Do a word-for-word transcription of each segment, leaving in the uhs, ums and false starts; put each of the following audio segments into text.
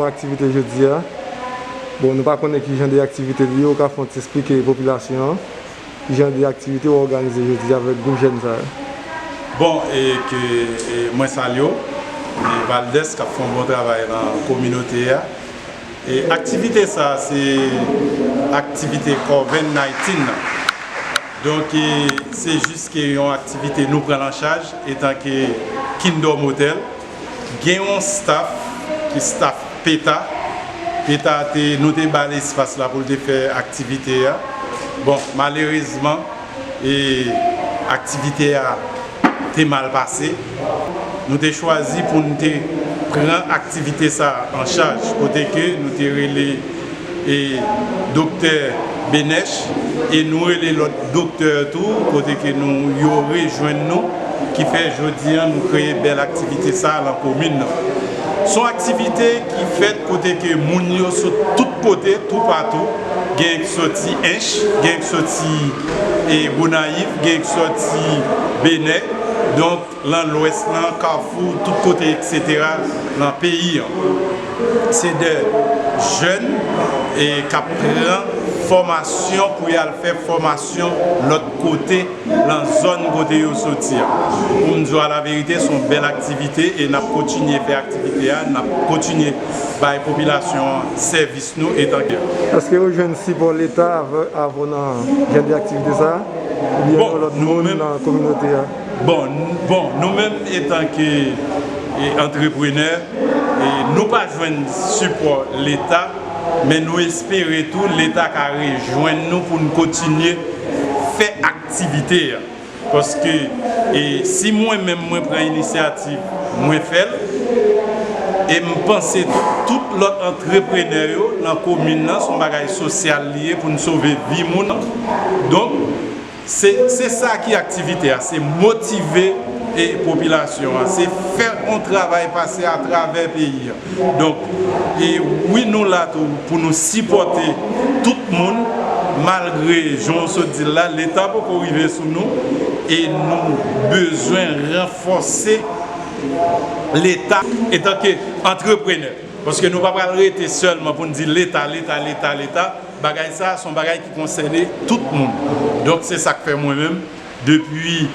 Aktivite jodi a. Bon, nou pa konnen ki jan de aktivite li ye, ou ka fè yon ti eksplike popilasyon an ki jan de aktivite w òganize jodi a avèk gwoup jèn sa yo? Bon, e ke e mwen salye w, e Valdès k ap fè yon bon travay nan kominote a. E aktivite sa a se aktivite Corven nineteen nan. Donk, e, se jis ke yon aktivite nou pran l an chaj etan ke Kingdom Hotel. Gen yon staff ki staff PETA. PETA te, nou te ba l espas la pou l te fè aktivite a. Bon, malerezman, e aktivite a te mal pase. Nou te chwazi pou n te pran aktivite sa a an chaj, kote ke nou te rele e doktè Benèch, e nou rele lòt doktè tou, kote ke nou, yo rejwenn nou, ki fè jodi a nou kreye bèl aktivite sa a nan komin nan. Se yon aktivite ki fèt kote ke moun yo sot tout kote, toupatou, gen ki soti Ench, gen ki soti e Gonayiv, gen ki soti Benè. Donk, lan Lwès lan, Kafou, tout kote, eksetera, lan peyi an. Se de jèn e k ap pran fòmasyon pou y al fè fòmasyon lòt kote, lan zòn kote yo soti a. Pou m di w a laverite, se yon bèl aktivite e n ap kontinye fè aktivite a, n ap kontinye bay popilasyon an sèvis nou etan ke. Èske yo jwenn sipò Leta avè, avè w nan jan de aktivite sa a? Oubyen yon lòt moun nan kominote a? Bon, n-, bon, nou menm etan ke, e, antreprenè, e, nou pa jwenn sipò Leta, men nou espere tou Leta ka rejwenn nou pou n kontinye fè aktivite a. Paske, e, si mwen menm mwen pran inisyativ, mwen fè l, e m panse tout lòt antreprenè yo nan komin nan, se yon bagay sosyal li ye pou n sove vi moun. Donk, Se, se sa ki aktivite a, se motive e popilasyon an, se fè yon travay pase atravè peyi a. Donk, e wi, nou la tou pou nou sipòte tout moun, malgre jan w sot di l la, Leta poko rive sou nou, e nou bezwen ranfòse Leta etanke antreprenè. Paske nou pa pral rete sèlman pou n di Leta, Leta, Leta, Leta. Bagay sa a se yon bagay ki konsène tout moun. Donk, se sa k fè mwen menm, depi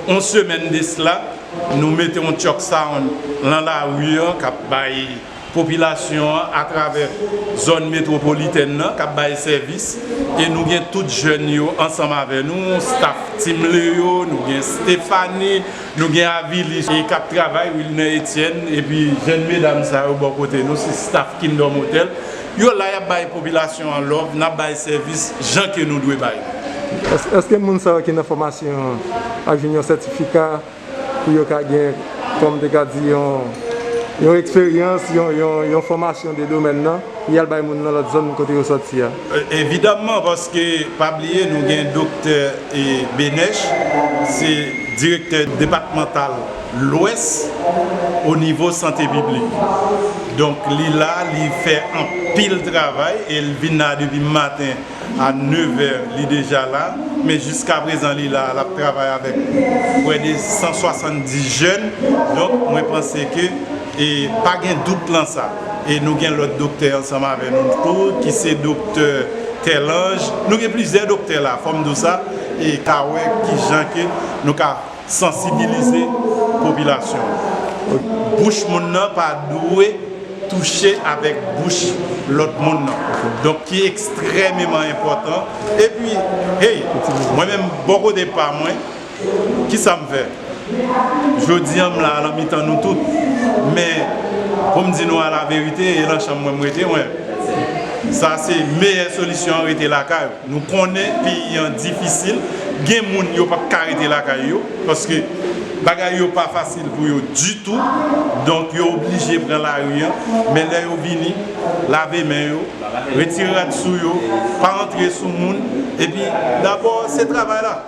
yon semèn de sila, nou mete yon Chuck Sound lan lari an k ap bay popilasyon an atravè zòn metwopolitèn nan, k ap bay sèvis. E nou gen tout jèn yo ansanm avè nou, staff Team Leo, nou gen Stephanie, nou gen Avilis, e k ap travay, Wilner Etienne, epi jèn medam sa yo bò kote nou, se staff Kingdom Hotel. Yo la, y ap bay popilasyon an love, n ap bay sèvis jan ke nou dwe bay. Èske, èske moun sa yo ki nan fòmasyon an ap jwenn yon sètifika pou yo ka gen, kòm te ka di, yon, yon eksperyans, yon, yon, yon fòmasyon de domèn nan, pou y al bay moun nan lòt zòn kote yo sòti a? E, evidamman, paske pa bliye, nou gen doktè, e, Benèch, se direktè depatmantal Lwès o nivo sante piblik. Donk, li la, li fè anpil travay e l vin la depi maten a nevè, li deja la. Men jiskaprezan, li la, l ap travay avèk prè de san swasanndis jèn. Donk, mwen panse ke, e pa gen dout lan sa. E nou gen lòt doktè ansanm avè nou tou, ki se doktè Tèlanj. Nou gen plizyè doktè la, fò m di w sa, e ka wè kijan ke nou ka sansibilize popilasyon. Bouch moun nan pa dwe touche avèk bouch lòt moun nan. Donk, ki ekstrèmeman enpòtan. Epi, hey, mwen menm, bò kote pa mwen, kisa m fè? Jodi a, m la nan mitan nou tout. Men, pou m di nou a laverite, e nan chanm mwen m rete, mwen. Sa se meyè solisyon an, rete lakay ou. Nou konnen peyi an difisil, gen moun yo p ap ka rete lakay yo, paske bagay yo pa fasil pou yo ditou, donk yo oblije pran lari an, men lè yo vini, lave men yo, retire rad sou yo, pa antre sou moun, epi dabò se travay la.